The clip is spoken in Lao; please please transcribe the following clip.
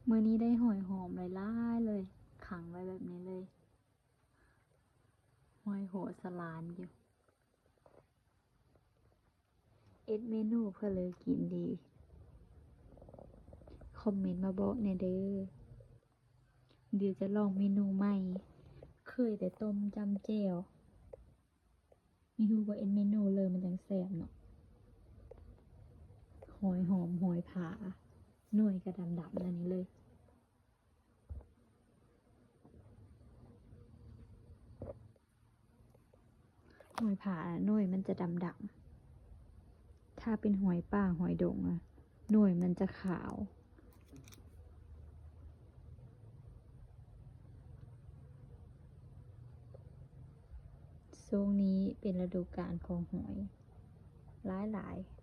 ມື້ນີ້ໄດ້ຫອຍຫອມຫຼາຍໆເລີຍ ຂັງໄວ້ແບບນີ້ເລີຍ ຫອຍຫົວສະຫຼານຢູ່. ເຮັດເມນູເພື່ອເລີກິນດີ ຄອມເມັນມາບອກແດ່ເດີ. ດຽວຈະລອງເມນູໃໝ່ ເຄີຍແຕ່ຕົ້ມຈ້ຳແຈ່ວ. ມີຮູ້ວ່າເອັນເມນູເລີມັນຈັ່ງແຊບເນາະ. ຫອຍຫອມ ຫອຍຜາ ໜ່ວຍກະດຳໆ ແນວນີ້ເລີຍ. ຫອຍຜາໜ່ວຍມັນຈະດຳໆ ຖ້າເປັນຫອຍປ່າ ຫອຍດົງ ໜ່ວຍມັນຈະຂາວ. ຊ່ວງນີ້ເປັນລະດູການຂອງຫອຍຫຼາຍໆ.